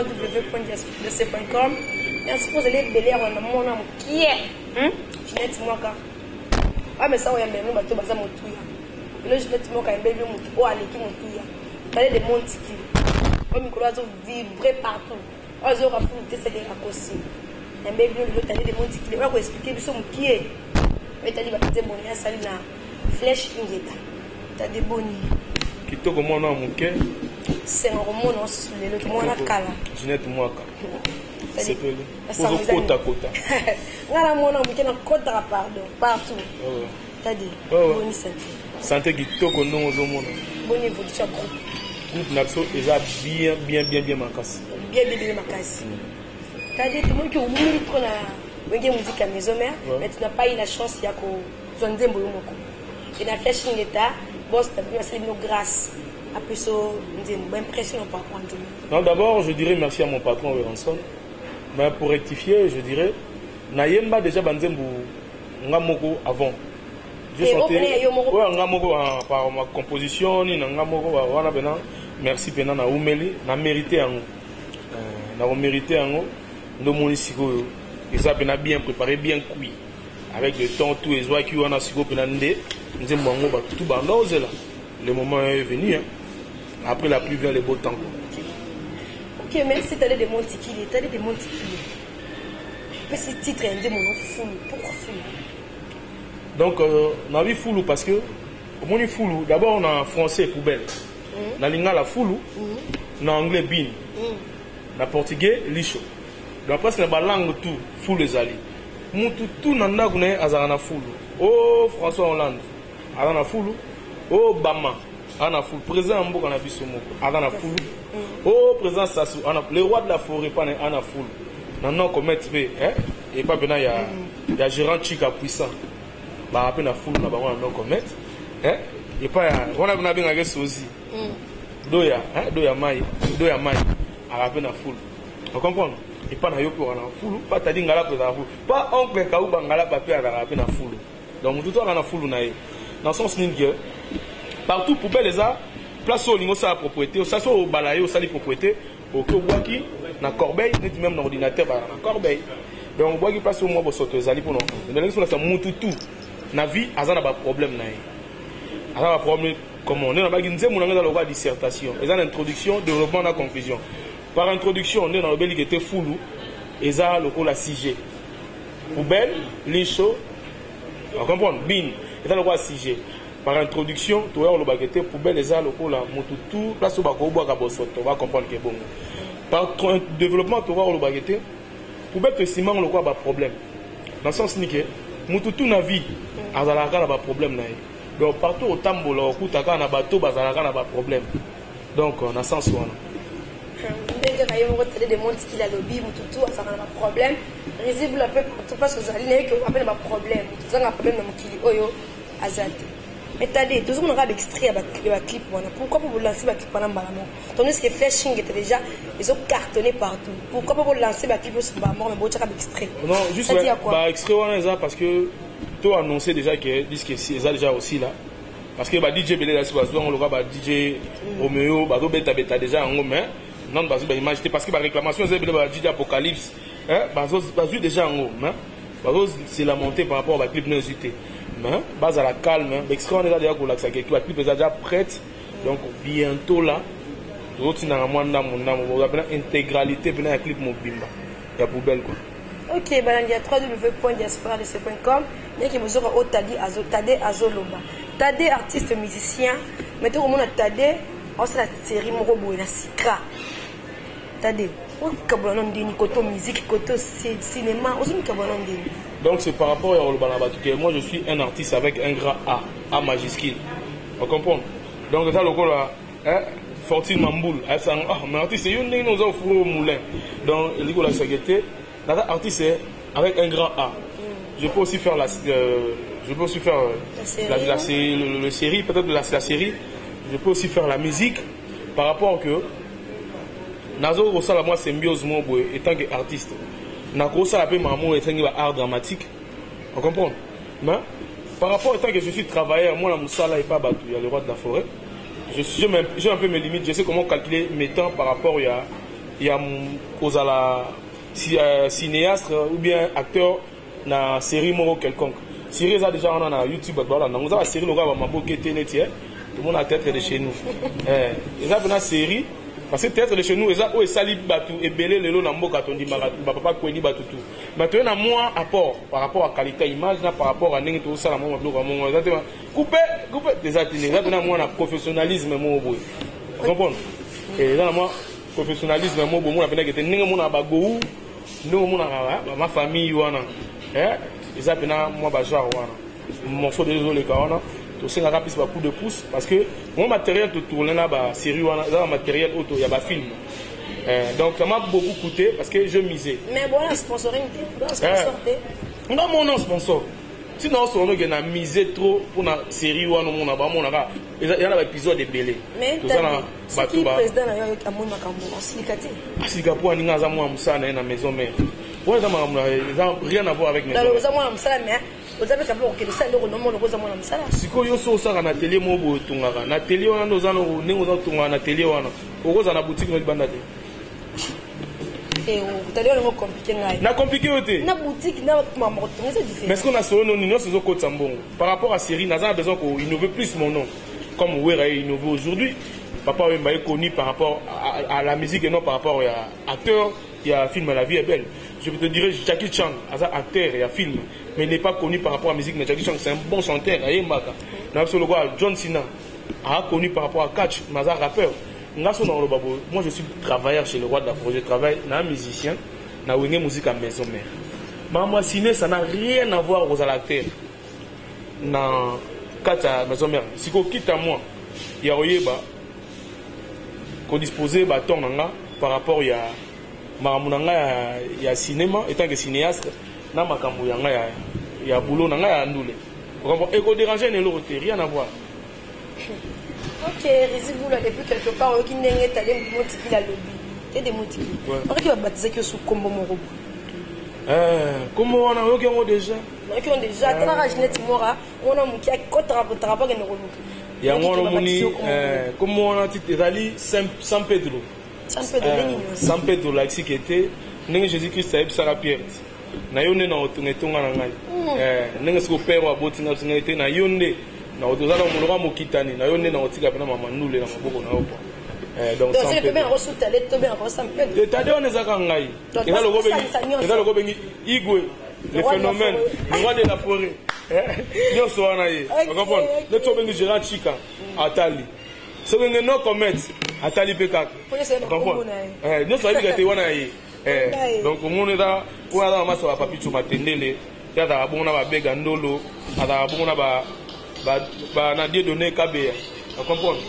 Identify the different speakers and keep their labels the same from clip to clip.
Speaker 1: www.diaspora.com. Merci pour les ebele ya kolanda mwana mokie. Ginette Mwaka. Bamesa oyo yambela bino bato baza motuya. Lelo Ginette Mwaka ayambeli bino motu oyo aleki motuya. Tale de Montikili. Oyo mikolo azo vibrer partout. Oyo azoyoka fulu te seke akosi. Yambeli bino lelo Tale de Montikili oyo akoexplike biso mokie. Oyo etali banzembo na ye asali na Flèche Ingeta. Tade boni.
Speaker 2: Kitoko mwana wa moke.
Speaker 1: Senga komona osusu lelo tomona kala.
Speaker 2: Ginette Mwaka. Sepeli. Ozokota kota.
Speaker 1: Nga na mwana moke nakotaka pardon partout. Tade boni santé.
Speaker 2: Santé kitoko ndongo ozomona.
Speaker 1: Boni évolution ya groupe.
Speaker 2: Groupe na biso eza bien bien bien bien makasi.
Speaker 1: Bien bien bien makasi. Tade tomoniki omumeli trop na Wenge Musique ya Maison Mère, mais tu n'as pas eu la chance ya kozwa nzembo yo moko. Et na Flèche Ingeta, boss na bino asali bino grâce apeso nzembo, ba impression par rapport à nzembo.
Speaker 2: Non, d'abord, je dirais merci à mon patron Werrason. Mais pour rectifier, je dirais nayemba déjà banzembo nga moko avant. Je sentais oyo nga moko par ma composition ni na nga moko wana pena merci pena na umeli na mérité yango. Na ko mérité yango ndomoni sikoyo eza pena bien préparé, bien cuit. Avec le temps tout ezwaki wana sikoyo pena nde nzembo yango bato tout banda ozela. Le moment est venu, hein. Après la pluie vient le beau temps.
Speaker 1: Ok, merci Tade de Montikili. Tade de Montikili. Petit titre ya nzembo no fulu. Pourquoi fulu?
Speaker 2: Donc na bi fulu parce que omoni fulu d'abord na français poubelle. Na lingala fulu, na anglais bin. Na portugais lixo. Donc presque na ba langue tout fulu ezali. Mutu tout na ndako na ye azalaka na fulu. Oh François Hollande aza na fulu. Oh Obama aza na fulu. Président ya mboka na biso moko aza na fulu. Oh président Sassou aza na le roi de la forêt pa na aza na fulu. Na non commettre pe hein et pas pena ya ya gérant Chika puissant. Ba pe na fulu na bango na non commettre hein et pas ya wana na benga ke sozi. Doya hein doya mai, doya mai ala pe na fulu. On comprend? Et pas na yo pe na fulu, pas tadi ngala pe na fulu. Pas oncle Kauba ngala pa pe ala pe na fulu. Donc mutu to ala na fulu na ye. Dans le sens nini que partout poubelle eza place oyo olingi osala propriété, osali so obala ye osali propriété, oke obwaki na corbeille, neti même na ordinateur bazala na corbeille. Donc obwaki place oyo mwa bosoto ezali mpona ndenge sola sa mutu tout na vie aza na ba problème na ye. Aza na ba problème comment? Nde nabaki nzembo na ngai eza lokola dissertation, eza na introduction, développement na conclusion. Par introduction nde nalobeli ke te fulu eza lokola sujet. Poubelle, lixo, on comprend bin eza lokola sujet. Par introduction toya kolobaka te poubelle eza lokola mutu tout place oyo bakobwaka bosoto ba comprendre ke bongo. Par développement toya kolobaka te poubelle tosimango lokola ba problème. Dans le sens ni ke mutu tout na vie azalaka na ba problème na ye. Donc partout otambola okutaka na bato bazalaka na ba problème. Donc na sens wana.
Speaker 1: Ndenge kaka ye moko Tade de Montikili alobi mutu tout azalaka na ba problème risible un peu partout parce que ozali na ye ke ape na ba problème mutu azanga problème na mokili oyo aza te. Mais Tade tozomona kaka ba extrait ya ba clip wana, pourquoi po bolancer ba clip wana mbala moko tandis que Flèche Ingeta déjà ezo cartonner partout, pourquoi po bolancer ba clip nyonso mbala moko mais botiaka ba extrait?
Speaker 2: Non, juste
Speaker 1: Ça dit à quoi?
Speaker 2: Ba extrait wana eza parce que to annoncé déjà que disque eza déjà aussi là. Parce que ba DJ belé là si bazo yango loka ba DJ Romeo bazo beta beta déjà yango mais non bazo ba image te parce que ba réclamation eza belé ba DJ Apocalypse hein bazo bazo déjà yango mais bazo se lamenter par rapport à ba clip non ezité mais baza la calme hein ba extrait wana eza déjà kolakisa que ba clip eza déjà prête donc bientôt là tozotinaka mwa ndambo ndambo boza pena intégralité pena ya clip mobimba ya poubelle quoi.
Speaker 1: Ok, balandi ya www.diasporadc.com ndenge bozoka oyo Tade azo Tade azoloba. Tade artiste musicien, mais tokomona Tade aosala série moko boye na Sikra. Tade, okabola na ndeni koto musique, koto cinéma, ozomikabola na ndeni.
Speaker 2: Donc c'est par rapport à koloba na bato que moi je suis un artiste avec un grand A, A majuscule. On comprend? Donc eza lokola hein, Fortune Mamboul, asang ah mais artiste yo ndenge oza au four au moulin. Donc elingi kolakisa ke te naza artiste avec un grand A. Je peux aussi faire la je peux aussi faire
Speaker 1: La série.
Speaker 2: la, la, série, le, le, le série, peut-être la, la série. Je peux aussi faire la musique par rapport que nazo kosala moi symbiose mo boye étant que artiste. Nakosala pe mamo esengi ba art dramatique. On comprend? Mais par rapport étant que je suis travailleur, moi la musala et pas batou, il y a le roi de la forêt. Je suis, j'ai un peu mes limites, je sais comment calculer mes temps par rapport à Ya kozala cinéaste ou bien acteur na série moko quelconque. Série eza déjà wana na YouTube, bato balanda yango. Eza basérie lokola bamaboke te, neti tomona Théâtre de chez nous. Eza mpena série, parce que Théâtre de chez nous eza oyo esali bato ebele lelo na mboka. Tondimaka bapapa kweni bato tu, mais toye na mwa apport par rapport à qualité image na par rapport à ndenge tozosala mwa biloko ya mongo. Eza te coupe coupe, eza te, eza mpena mwa na professionnalisme moko boye, comprendre? Eza na mwa professionnalisme moko boye, mona mpenaki te ndenge omonaka bagou, ndenge omonaka bamafamille wana. Eza mpena mwa bagenre wana. Morceau de ezoleka wana, tosengaka mpesi bacoup de pouce, parce que mwa matériel totourne na basérie wana eza bamatériel oyo ya bafilm. Donc ça m'a beaucoup coûté parce que je misais.
Speaker 1: Mais bon, sponsoring te, sponsor te?
Speaker 2: Nga mona sponsor ntina osolono ke na mise trop mpona série wana. Omona bamonaka eza na baépisode ebele.
Speaker 1: Toza na bato. Président na yo amoni makambo, asilika te?
Speaker 2: Asilika mpo aninga aza mwana mosala na ye na maison mère wana. Eza makambo, eza rien à voir avec
Speaker 1: maison. Oza mwana mosala, mais oza mpe capable kokende osala eloko nomona oza mwana mosala.
Speaker 2: Sikoyo yo so osaka na atelier moko boye, otongaka na atelier wana nde oza ndenge oza otongaka na atelier wana, okozala na boutique no libanda te.
Speaker 1: Tali wana ngo compliqué ngai.
Speaker 2: Na compliqué yo te.
Speaker 1: Na boutique na makambo kotonga eza différent.
Speaker 2: Mais ce qu'on a solo noni nyonso ezokotisa mbongo par rapport à série, naza na besoin koinnover plus mon nom comme Wera est innové aujourd'hui. Papa Wemba est connu par rapport à la musique et non par rapport à acteur. Il y a un film La vie est belle. Je te dirais, Jackie Chan aza acteur, il y a film, mais il n'est pas connu par rapport à la musique. Mais Jackie Chan, c'est un bon chanteur, ayembaka. Na biso lokola John Cena a connu par rapport à catch, mais aza rappeur. Nga so na oloba boye, moi je suis travailleur chez le roi de la forêt, je travaille na musicien na Wenge Musique à maison mère. Makambo ya ciné, ça n'a rien à voir kozala acteur na kati ya maison mère. Sikoyo kita moi ya koyeba kodispose baton na nga par rapport ya makambo na nga ya cinéma étant que cinéaste na makambo ya nga ya boulot na nga ya ndule. Ekodérange na eloko te, rien à voir.
Speaker 1: Ok, Rési Bula, depuis quelque part, oyoki ndenge etali motikili alobi te de motikili. Okoki babatisaki yo su kombo moko
Speaker 2: boye? Kombo wana oyoki yango déjà.
Speaker 1: Oyoki yango déjà. Talaka Ginette Mora wana, moki akotaka kotaka mpo akende koluka.
Speaker 2: Yango wana omoni kombo wana ezali San Pedro.
Speaker 1: San Pedro ndenge nini?
Speaker 2: San Pedro lakisiki ete ndenge Jésus Christ ayebisaka Pierre: "Na yo nde na kotonga etonga na ngai." Ndenge soki père oyo aboti ngai, ngai te, na yo nde oza na moloko ya mokitani, na yo nde na kotika mpena mama ndule na maboko na yo po.
Speaker 1: Donc
Speaker 2: tade wana ezaka ngai, eza loko obengi Igwe le phénomène, le roi de la forêt, nyonso wana ye ocomprendre. Neti obengi Gérard Chika, atali soki nge no comet, atali mpe kaka nyonso ayebika te wana ye. Donc omoni eza oyo aza na masa bapapi Cuma Tendele ye, azalaka bongo na babega ndolo, azalaka bongo na na Dieu donné Kabeya, ocomprendre?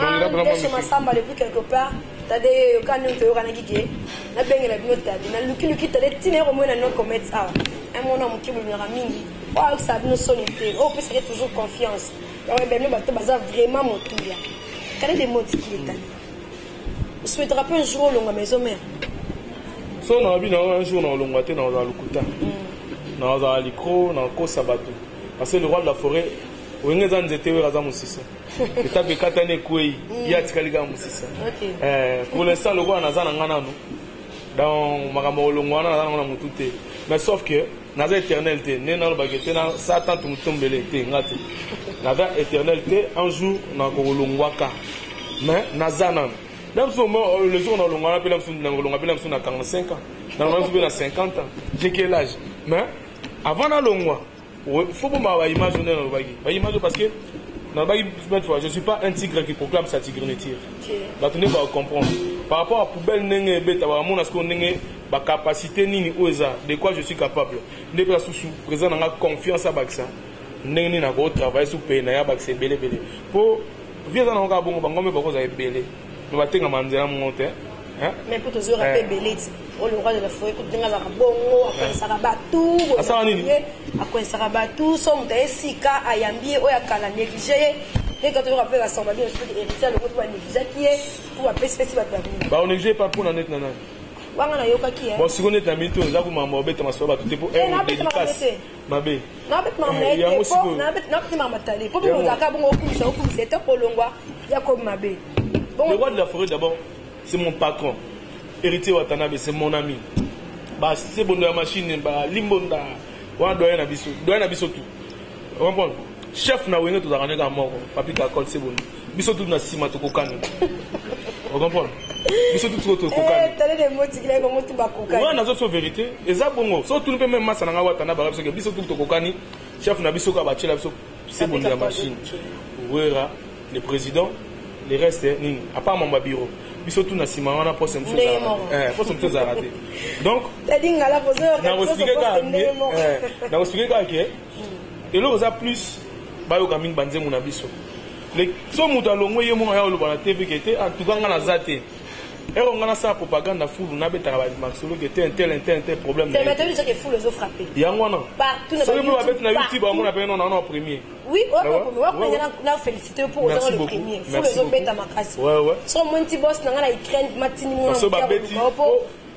Speaker 1: Donc Masamba depuis quelque part, tade yoka ndenge toyokanaki ke nabengela bino tade, nalukiluki tade ntina ye komoi na no comet awa. Amona moke bolingaka mingi oyo ayokisaka bino soni te, oyo opesaki toujours confiance. Donc bino bato baza vraiment motuya. Kale de motiki etali souhaitera mpe un jour olongwa maison mère?
Speaker 2: So na babi na un jour na olongwa te, na ozala lokuta, na ozala licro, na kosa bato, parce que le roi de la forêt, oyenge eza nzete oyo aza mosisa, etape ekatani, ekwei, ye atikali kaka mosisa. Pour l'instant lokola naza na nga nanu donc makambo ya kolongwa wana, naza nango na motu te. Mais sauf que naza éternel te, nde nalobaki te na satan tumutombele te, nga te naza éternel te. Un jour nakokolongwaka, mais naza nanu na biso. Le jour nalongwa wana mpe na biso, nakolongwa mpe na biso na 45 ans, nalongwa biso mpe na 50 ans, j'ai quel âge? Mais avant nalongwa, faut bomaka baimage nde nalobaki baimage, parce que nalobaki maintes fois, je suis pas un tigre qui proclame sa tigrinité. Bato nde bacomprendre par rapport à poubelle ndenge ebeta, bakamona sikoyo ndenge bacapacité nini oyo eza, de quoi je suis capable. Nde mpe asusu président nanga confiance abakisa ndenge nini nakotravaille su peye na ye, abakisa ebele ebele mpo vie eza nango kaka bongo. Bango mpe bakozala ebele, me batengama nzela mongo te.
Speaker 1: Mais mpo tozoyoka mpe ebele ti oyo le roi de la forêt kutu ndenge azalaka bongo, akonisaka bato.
Speaker 2: Asala nini?
Speaker 1: Akonisaka bato. So moto aye sika, ayambi ye, oyo akala néglige ye. Ndenge toyoka mpe basamba bino soki héritier alongo mpe banégligeaki ye mpo bapesipesi bato babini.
Speaker 2: Baonéglige pa mpona neti na nani?
Speaker 1: Wanga nayokaki.
Speaker 2: Bon, sikoyo neti na minute oyo eza komamba obeta masolo bato te mpo dédicace mabe.
Speaker 1: Nabeti makambo tale mpo mpe ozalaka bongo, okumisa okumisa ete kolongwa ya komi mabe.
Speaker 2: Le roi de la forêt d'abord. c'est mon patron. Héritier Watanabe, c'est mon ami. Basebondo ya machine, balimbonda wana, doyen na biso, doyen na biso tout. Comprendre, chef na Wenge, tozalaka ndenge moko. Papi Kakol, Sebondo, biso tout na nsima tokokani. Ocomprendre, biso tout sikoyo tokokani. Wana nazo vérité eza bongo. So tuni mpe meme masa na nga Watana baka biso ke biso tout tokokani. Chef na biso kaka batiela biso Sebondo ya machine, Wera le président, le reste nini, à part mambo ya bureau, biso tout na nsima wana, poste mosusu ezalaka te. Donc nakoexpliquer kaka ke eloko eza plus bayoka mingi banzembo na biso. So moto alongwe, ye moko aya oloba na TV ke te, en tout cas nga naza te ero nga nasala propagande na fulu, nabetaka masolo ke te, intel, intel, intel, problème yango wana. Soki mpe babeti na YouTube, bamona mpe nona wana premier.
Speaker 1: Oui, na félicité mpo ozanga le premier, fulu ezobeta makasi. So omoni ti boss na nga na Ukraine matini.
Speaker 2: Mona babeti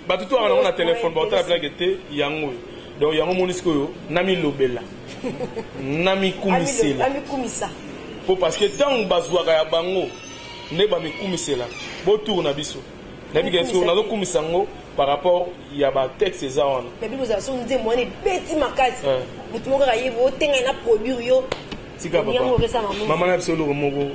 Speaker 2: bato to aka nango na telefone, baotala plake te yango oyo. Donc yango moni sikoyo namilobela, namikumisela.
Speaker 1: Amikumisa.
Speaker 2: Po parce que ntango bazwaka ya bango nde bamikumisela. Botour na biso, nayebi ke soki nazokumisa yango par rapport ya batexte eza wana.
Speaker 1: Mais bino ozala so nzembo wana ebeti makasi, motu moko kaka yebi otengai na produire yo.
Speaker 2: Tika papa, mama na biso, eloko moko,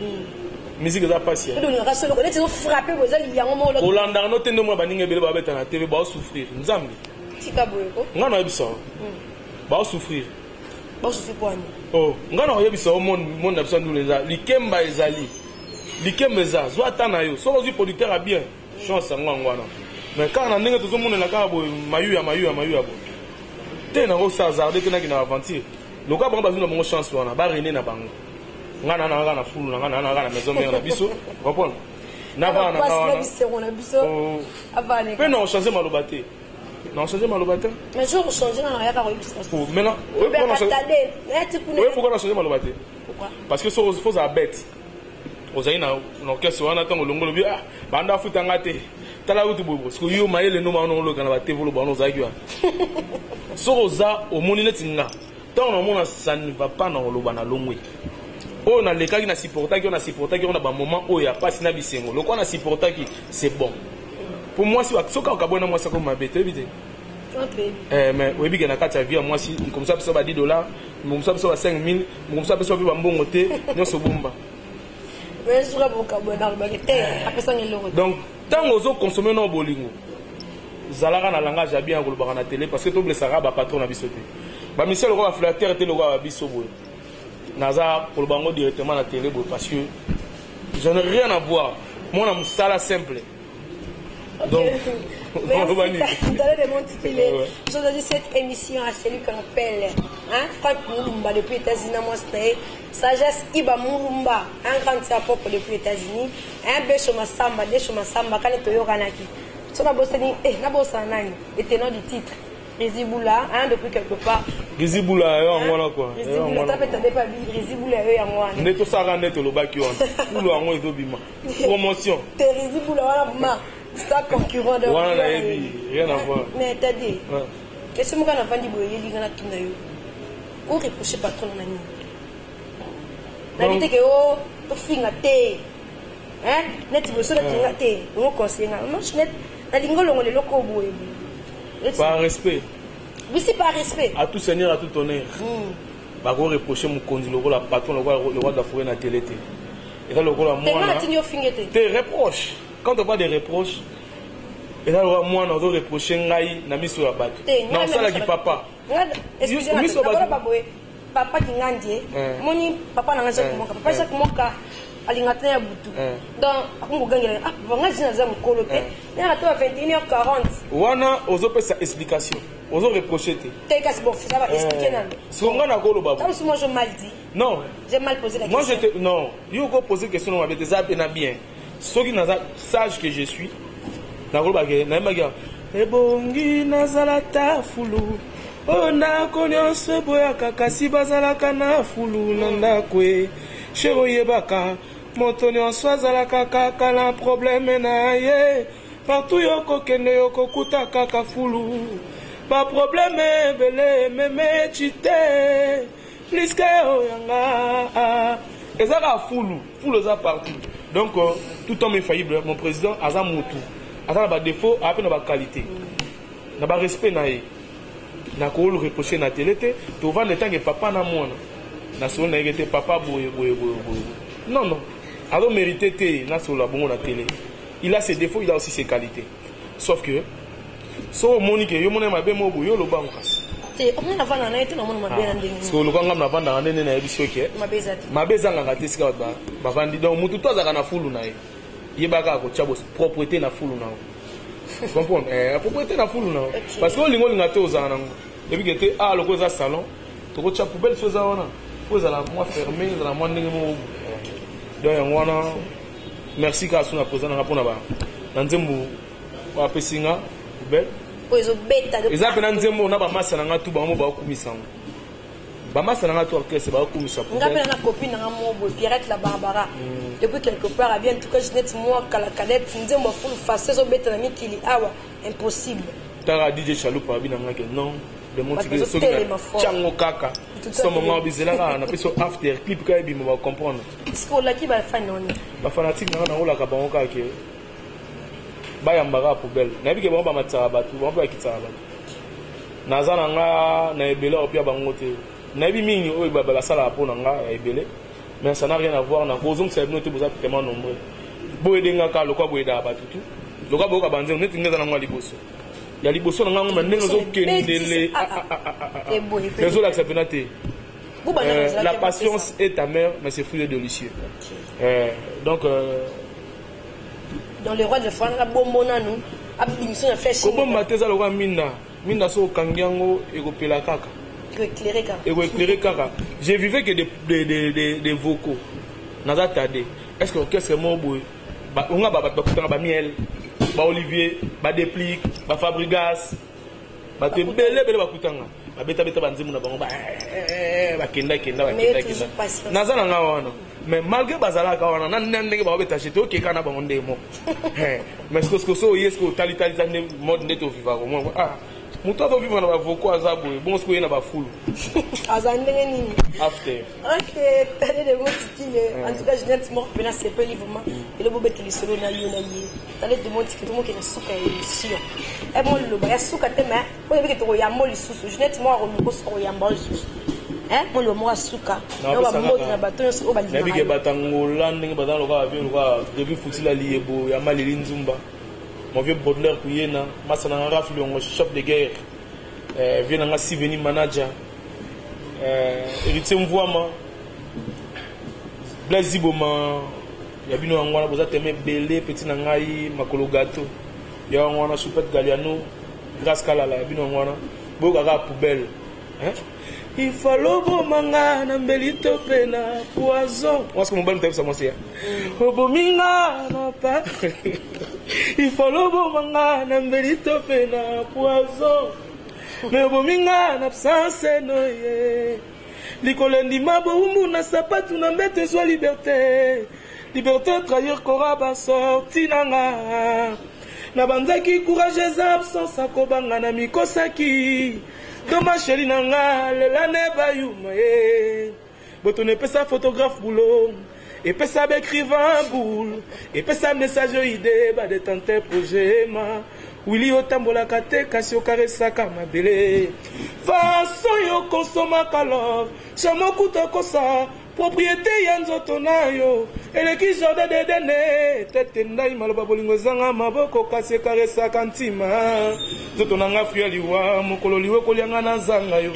Speaker 2: musique eza pasi.
Speaker 1: Olingaka so eloko neti ezofrappe boye, eza yango moko.
Speaker 2: Kolandaka no te nde mona baninga ebele babeta na TV, baosouffrir Nzambe.
Speaker 1: Tika boye ko.
Speaker 2: Ngai nayebisa baosouffrir.
Speaker 1: Baosouffrir po ani?
Speaker 2: Oh, ngai na koyebisa o monde na biso ya ndula eza likemba, ezali likemba, eza zwa ata na yo. Soki ozwi producteur ya bien, chance yango yango wana. Mais kaka na ndenge tozomonela kaka boye, mayuya mayuya mayuya boye te, nango hasarde te. Naki na aventure lokola bango bazwi na bango chance wana, barene na bango. Ngai na kaka na fulu na ngai, na kaka na maison mère na biso, comprendre, navaa na nga wana mpe na ochange maloba te, na ochange maloba te.
Speaker 1: Mais jour ochange nga na yaka koyebisa.
Speaker 2: Maintenant, oye, pourquoi na change maloba te? Parce que so fozala bête, ozali na orchestre wana, ntango olongo olobi: "Ah, banda afutanga te, tala kutu boye." Parce que yo mayele no wana oloka na batv, oloba wana ozalaki wana. Soki oza omoni neti nga, ntango namona ça ne va pas, na koloba na longwe oyo nalekaki, na supportaki oyo, na supportaki oyo na bamoment oyo ya pasi na bisengo. Lokola na supportaki, c'est bon po mwasi soki okaboyi na mwasi akomi mabe, toyebi te. Mais oyebi ke na kati ya vie ya mwasi, mokomisa biso ba 10 dollars, mokomisa biso ba 5000, mokomisa biso mpe bambongo te nyonso bomba. Donc ntango ozoconsommer na bolingo, zalaka na langage ya bien ya kolobaka na télé, parce que toblesaka bapatron na biso te, bamisio lokola baflatteur te, lokola babiso boye. Naza koloba yango directement na télé boye parce que je n'ai rien à voir, mwana mosala simple.
Speaker 1: Donc, merci. Tadé de Montikile. J'ai aujourd'hui cette émission à celui qu'on appelle, hein, Franck Moulumba depuis États-Unis, moi c'était Sagesse Iba Moulumba, un grand propre depuis États-Unis, un Bécho Massamba, Bécho Massamba, quand tu yokanaki. So na bosani, eh, na bosana nani, le tenant du titre. Riziboula, hein, depuis quelque part.
Speaker 2: Riziboula yo yango wana quoi.
Speaker 1: Riziboula, ta peut-être pas Riziboula yo yango wana.
Speaker 2: Nde tosaka nde tolobaki wana, fulu yango ezobima promotion.
Speaker 1: Te, Riziboula wana vraiment ça concurrent
Speaker 2: de wana nayebi, rien à voir.
Speaker 1: Mais tade, question moko navandi boye, oyeli nga, natuna yo: oreproche patron na nini? Nayebi te ke o tofinga te neti boye, so natinga te, ongo conseiller nga net, nalingi olongola eloko oyo boye
Speaker 2: boye. Par respect.
Speaker 1: Bisi par respect.
Speaker 2: À tout seigneur, à tout honneur. Bakoreproche mokonzi lokola patron, lokola le roi de la forêt na télé te, eza lokola
Speaker 1: mwana natindi ofinge te.
Speaker 2: Te, reproche, quand on parle de reproche, eza lokola mwana ozoreproche ngai na miso ya bato na osalaki papa.
Speaker 1: Miso boye, papa Kingandi, moni papa na nga Jacques Moka, papa Jacques Moka alinga te ya butu, donc akomi kogangela: "Ah papa, nga jina naza mokolo te, nayaka to ya 21h40."
Speaker 2: Wana ozopesa explication, ozoreproche te.
Speaker 1: Te, kasi bon, ça va expliquer nano.
Speaker 2: Siko nga nakoloba.
Speaker 1: Comme si moi j'ai mal dit.
Speaker 2: Non.
Speaker 1: J'ai mal posé la
Speaker 2: moi
Speaker 1: question.
Speaker 2: Je te, non, yo ko poser question no mabe te, eza mpe na bien. Soki naza sage que je suis, nakoloba ke nayembaki ebongi nazala ta fulu oyo ndako nyonso eboyaka, kasi bazalaka na fulu na ndako e chere. Oyebaka moto nyonso azalaka kaka na problème na ye. Partout yo kokende, yo kokuta kaka fulu, baproblème ebele ememeci te plus que oyo yanga eza kaka fulu. Fulu eza partout. Donc tout homme est faillible. Mon président aza mutu, aza na ba défaut, aza pe na ba qualité, na ba respect na ye. Nako reprocher na télé te, tovanda etange papa na mwana, nasolo na ye te, papa boye boye boye boye. Non, non, azo mérité te nasolola bongo na télé. Il a ses défauts, il a aussi ses qualités, sauf que so omoni ke yo mona mabe moko boye, yo olobango kasi.
Speaker 1: Te, omoni navanda na ye te, namona mabe na ndenge.
Speaker 2: Soki oluka ngam navandaka ndenge nayebi soki
Speaker 1: mabe eza te.
Speaker 2: Mabe ezangaka te esika bato bavandi. Donc mutu to azalaka na fulu na ye, yebaka kaka kotia propreté na fulu na yo, comprendre, propreté na fulu na yo. Parce que olinga olinga te, ozala nango ebi ke te. Ah, loko eza salon, tokotia poubelle so eza wana, fo ezala mwa fermé, ezala mwa ndenge moko. Donc yango wana, merci kaka so na président nanga mpona na nzembo oyo apesi nga, Poubelle.
Speaker 1: Oyo ezobeta.
Speaker 2: Eza mpena nzembo na bamasa na nga tu, bango baokumisa yango, bamasa na nga tu, orchestre baokumisa.
Speaker 1: Nga mpe na copine nanga moko boye, Pierrette la Barbara, depuis quelque part abien. En tout cas, Ginette moi kala cadette, nzembo ya fulu façon ezobeta na mikili awa, impossible.
Speaker 2: Tala DJ Chaloupa abi na nga ke non,
Speaker 1: Bato bazotelema fort.
Speaker 2: Tiango kaka somo nga bizela kaka napesi yo after clip kaka ebima, bacomprendre.
Speaker 1: Parce que olaki bafani wani.
Speaker 2: Bafanatike nanga, naolaka bango kaka ke bayambaka Poubelle. Nayebi ke bango bamatisaka bato, bango mpe bakitisaka bato. Naza na nga na ebele opia bango te, nayebi mingi oyo basalaka mpo na nga ya ebele, mais ça n'a rien à voir na kozongisa bino te. Boza tellement nombreux, boyedengaka lokwa boyedaka bato tu, lokwa boyoka banzembo neti nde eza nango ya liboso, ya liboso na ngango, ndenge ozokendele ezolakisa mpena te. La patience est amère, mais c'est fruit est délicieux. Donc
Speaker 1: Dans le roi de France, abombo nanu abimiso na flèche.
Speaker 2: Kobomba te, eza lokola minda. Minda so okangi yango, ekopela kaka.
Speaker 1: Ekoéclaire kaka.
Speaker 2: Ekoéclaire kaka. Je vivais que des vocaux. Naza tade, est ce que orchestre moko boye onga bato bakutanga, bamiel, baolivier, badeplique, bafabrigas, bato ebele ebele bakutanga, babetabeta banzembo na bango, bakenda kenda, bakenda kenda. Naza na nga wana, mais malgré bazalaka wana na ndenge baobeta jete, okeka na bango ndenge moko. Mais sikoyo so oye, sikoyo otalitalisa nde mode nde tovivaka, omona, ah, moto azovivre na bavocaux aza boye, bongo sikoyo ye na bafulu.
Speaker 1: Aza ndenge nini?
Speaker 2: After.
Speaker 1: Ok, tale de Motikile. En tout cas, Ginette moko mpena sepeli vraiment elo bobeta lisolo na yo na ye. Tale de Motikile, tomoke na suka ya émission. Emo liloba ya suka te, mais oyo ebiki tokoyamba lisusu. Ginette moko akoluka oso koyamba lisusu. Mo liloba moko ya suka na bambote na bato nyonso oyo
Speaker 2: balingaka. Batangola ndenge baza lokola bavie, lokola Devi Futila, Liyebo ya Maleli Nzumba, mon vieux Baudelaire Kuyena, masa nanga Raf Liongo, chef de guerre, vieux nanga Siveni manager, Héritier Mvwama, Blaise Ziboma ya bino. Yango wana boza teme ebele. Petit na ngai makolo gato ya yango wana, Choupette Galiano, Grâce Kalala ya bino. Yango wana boyokaka Poubelle. Ifalo bomanga na mbeli to mpe na poison. Mwasi mobali moto ayebisa mwasi ya obominga na pa, ifalo bomanga na mbeli to mpe na poison, me obominga na absence no ye. Likolo endima bowumbu na sapatu na mbeto, ezwa liberté, liberté trahir kora basorti na nga. Nabanzaki courage eza absence, akobanga na mikosaki toma chéri na nga lela ne bayuma ye. Botono epesa photographe boulot, epesa baécrivain boule, epesa message ide badetente projet ma wili. Otambolaka te kasi okaresaka mabele, façon yo konsomaka love chamo kuta kosa propriété ya nzoto na yo eleki jardin d'Eden. Tete ndai maloba bolingo ezanga maboko kasi ekaresaka ntima. Nzoto na nga fruit ya liwa, mokolo liwa ekolianga nazanga yo.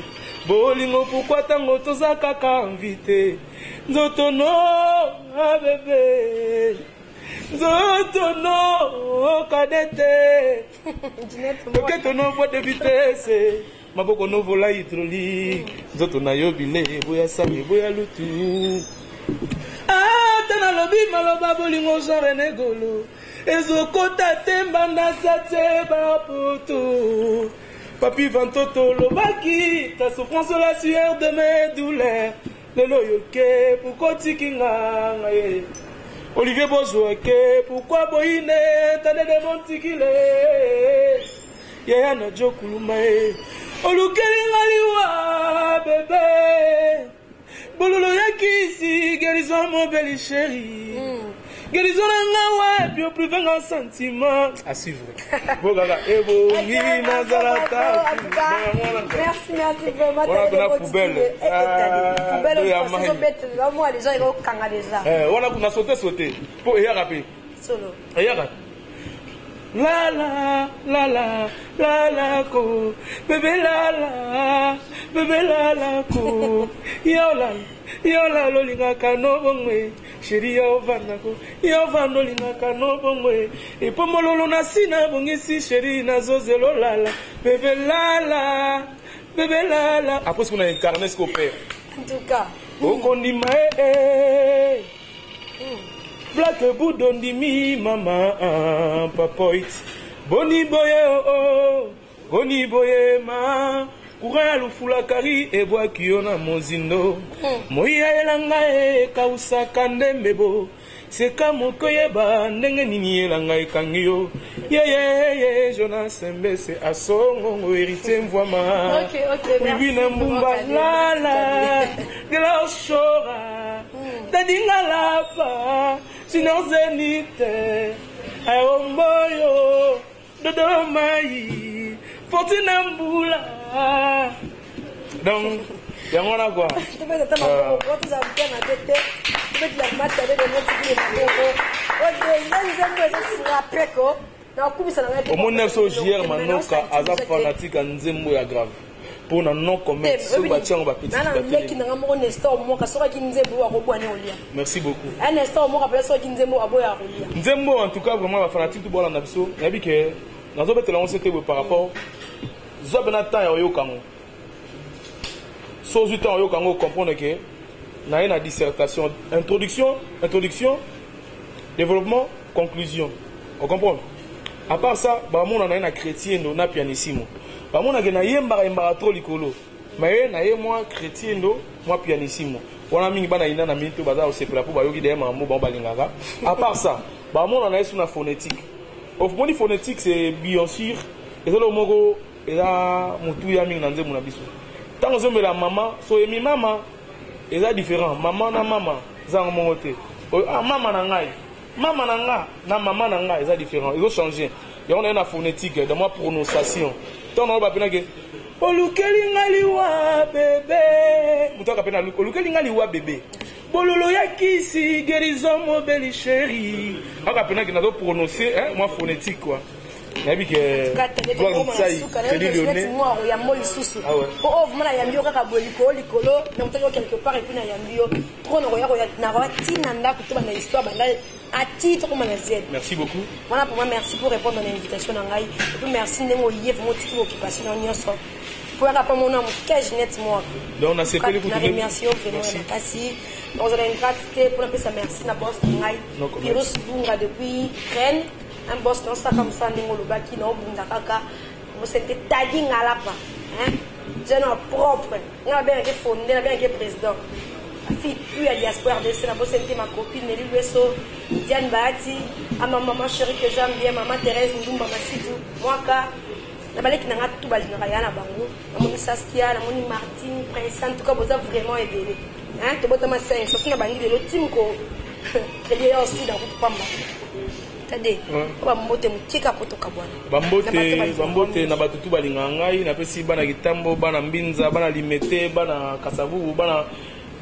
Speaker 2: Bolingo pourquoi ntango toza kaka invité? Nzoto no abebe, nzoto no kadete, loketo no boîte de vitesse, maboko no volant hydraulique. Nzoto na yo bile eboya sami, eboya lutu. Ata nalobi maloba bolingo Jean René Golo ezokota te, mbanda sa te bapoto. Papi Vantoto olobaki ta souffrance, la sueur de mes douleurs. Lelo yoke, pourquoi otiki nga ye? Olivier Bozweke, pourquoi boyine tande de Montikile? Yaya na jokuluma ye, olukeli nga liwa bebe. Bololo ya kisi guérison mobeli chéri. Guérison na nga wapi oprive nga sentiment. À suivre. Bo kaka ebongi nazalaka.
Speaker 1: Merci, merci vraiment.
Speaker 2: Wana kuna poubelle.
Speaker 1: Poubelle ozobetela mwa déjà ekokanga déjà.
Speaker 2: Wana kuna saute saute. Po eyaka pe.
Speaker 1: Solo.
Speaker 2: Eyaka. La la la la la la ko bébé la la bébé la la ko yo la yo la lolingaka no bongwe chéri yo vandako yo vanda olingaka no bongwe epo mololo na si nabongisi chéri nazozela olala bébé la la bébé la la. Après ce qu'on a incarné ce qu'on perd.
Speaker 1: En tout cas.
Speaker 2: Okondima eh. Black Budo ndimi mama papoit boni boye oh boni boye ma courant ya lufula kari ebwaki yo na mozindo moi ayelanga ekausaka nde mbebo seka moko yeba ndenge nini elanga ekangi yo yeyeye Jonas Mbese asongongo héritier mvwama wivine mbumba lala de la oshora tadinga lapa sinon zenite aomboyo dodomai fortune mbula. Donc yango wana quoi. Omoni na biso JR Manoka aza fanatique ya nzembo ya grave mpo na non commerce soki batia yango
Speaker 1: bapetitnaleki nanga moko Nestor Moka soki nzembo oyo akobwa ne olia.
Speaker 2: Merci beaucoup.
Speaker 1: Nestor Moka mpenza soki nzembo oyo aboya akolia
Speaker 2: nzembo. En tout cas vraiment bafanatique to bolanda biso, nayebi ke nazobetela yango se te boye par rapport zwa mpe na temps ya oyoka yango. So ozwi temps oyoka yango, comprendre ke naye na dissertation, introduction, introduction, développement, conclusion, ocomprendre. À part ça, bamona na ye na crescendo na pianissimo, bamonake nayembaka yembaka trop likolo, mais ye na ye mwa crescendo, mwa pianissimo wana mingi. Bana ina na mingi to baza kosepela mpo bayoki daye makambo bango balingaka. À part ça, bamona na ye su na phonétique. Omoni, phonétique, c'est bien sûr ezali moko eza motuya mingi na nzembo na biso. Ntango ozomela mama, so oyemi mama, eza différent. Mama na mama eza yango moko te. Ah, mama na ngai, mama na nga na mama na nga eza différent, ezochange. Yango na ye na phonétique dans mwa prononciation. Ntango naoba mpenake olukeli nga liwa bébé, moto aka mpe na olukeli nga liwa bébé, bololo ya kisi guérison mobeli chéri, aka mpenake nazo prononcer mwa phonétique quoi. Nayebi ke
Speaker 1: yambo lisusu po oyo vraiment nayambi yo kaka boye likolo likolo na motaki yo quelque part, et puis nayambi yo trop, nakoya nakoya ntina ndako to banda histoire banda ati tokoma na Z.
Speaker 2: Merci beaucoup.
Speaker 1: Voilà, pour moi, merci pour répondre à l'invitation na ngai, et puis merci ndenge oye vraiment otiki occupation na nyonso po yaka mpa mona moke Ginette Mwaka.
Speaker 2: Donc nasepeli.
Speaker 1: Na remercie yo vraiment makasi. Nakozala ingrate te mpona pesa merci na boss na ngai Piros Bunga depuis Ukraine, un boss naosaka mosala ndenge olobaki, naobunda kaka bosente tadi ngalapa jeune propre nga nabengaki fonde, nabengaki président fille plus ya diaspora RDC. Nabosani te ma copine Nelly Lweso, Diane Bahati, ama maman chérie que j'aime bien, maman Thérèse Ndumba Masitu Mwaka, na baleki na nga tu balingaka ya na bango. Namoni Saskia, namoni Martine Prince. En tout cas boza vraiment ebele. Tobotama 5 soki na bandi lelo timko crédit ya osida kutu pamba tade bambote motika po tokabwana.
Speaker 2: Bambote, bambote na bato tu balingaka ngai. Napesi bana Kitambo, bana Mbinza, bana Limete, bana Kasavubu, bana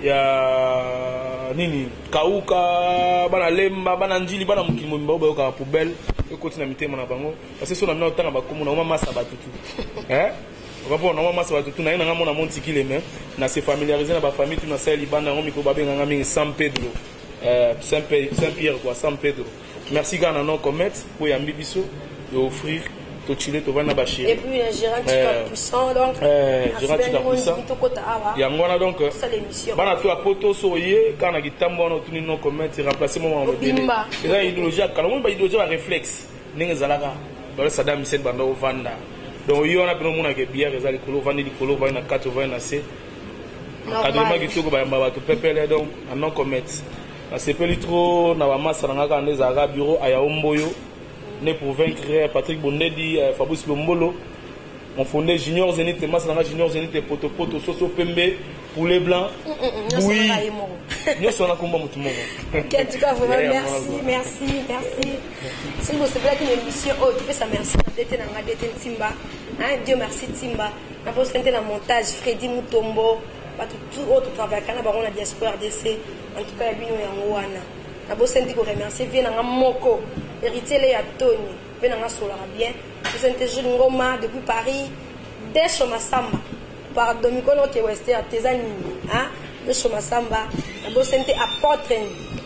Speaker 2: ya nini Kauka, bana Lemba, bana Njili, bana mokili mobimba oyo bayokaka poubelle ekoti na mitema na bango, parce que so na bino otanga bakombo na oma masa bato tu okampo na oma masa bato tu na ye nanga mona montikile, mais na se familiariser na bafamille tu nasali libanda yango mikolo babenganga mingi San Pedro, Saint Pierre quoi, San Pedro. Merci kaka na non commet po yambi biso offrir tochile, tovandi na bachéri.
Speaker 1: Et puis gérant Tika puissant, donc
Speaker 2: gérant Tika puissant yango wana. Donc bana to ya poto, so oye kaka na kitambo wana, otuni non commet, remplacer mo makambo ebele. Eza idéologie ya kala, omoni baidéologie, baréflexe ndenge ezalaka bala Sadam Hussein banda ovanda. Donc yo wana mpena omonaka bière eza likolo, ovandi likolo, ovandi na kati, ovandi na se, encadrement kitoko, bayamba bato pepele. Donc na non commet nasepeli trop na bamasa na nga kaka nde ezalaka bureau ayao mboyo ne pour vaincre Patrick Bondedi, Fabrice Lombolo. Mon fondé Junior Zenith, masa nanga Junior Zenith, poto poto, soso pembe, poulet blanc,
Speaker 1: bouilli.
Speaker 2: Nyonso wana komba motu moko.
Speaker 1: Ok, en tout cas, vraiment, merci, merci, merci. Soki bosepelaki na émission oyo, topesa merci na dete na nga dete Ntimba. Hein, Dieu merci Ntimba. Na bosani te na montage Freddy Mutombo, bato tout oyo totravaillaka na bango na diaspora RDC. En tout cas, ya bino yango wana. Na bosani te koremercier vie na nga moko, héritier le ya Tony, mpe na nga solaka bien. Bosani te Jules Ngoma depuis Paris, Desho Masamba. Pardon, mikono ke Wester teza nini? Hein? Desho Masamba, na bosani te apôtre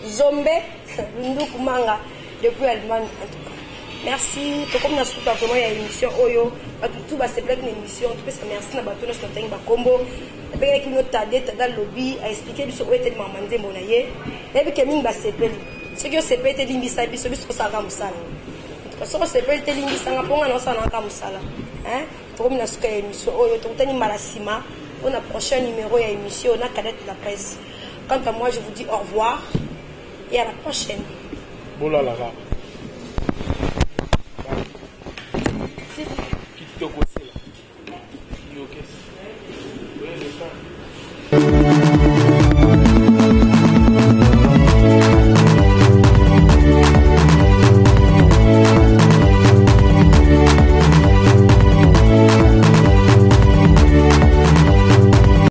Speaker 1: Zombe Lunduku Manga depuis Allemagne en tout cas. Merci, tokomi na suka vraiment ya émission oyo. Bato tout basepelaki na émission, topesa merci na bato nyonso natangi bakombo. Nabengaki bino Tade, Tada lobi, a expliquer biso oyo etali makambo ya nzembo na ye. Nayebi ke mingi basepeli. Soki osepeli te limbisa biso, biso tosalaka mosala. En tout cas, soki osepeli te limbisa nga mpo nga naosala nanga mosala. Hein? Tokomi na suka ya émission oyo, tokutani mbala nsima mpo na prochain numéro ya émission na Cadette de la presse. Quant à moi, je vous dis au revoir et à la prochaine.
Speaker 2: Bolalaka.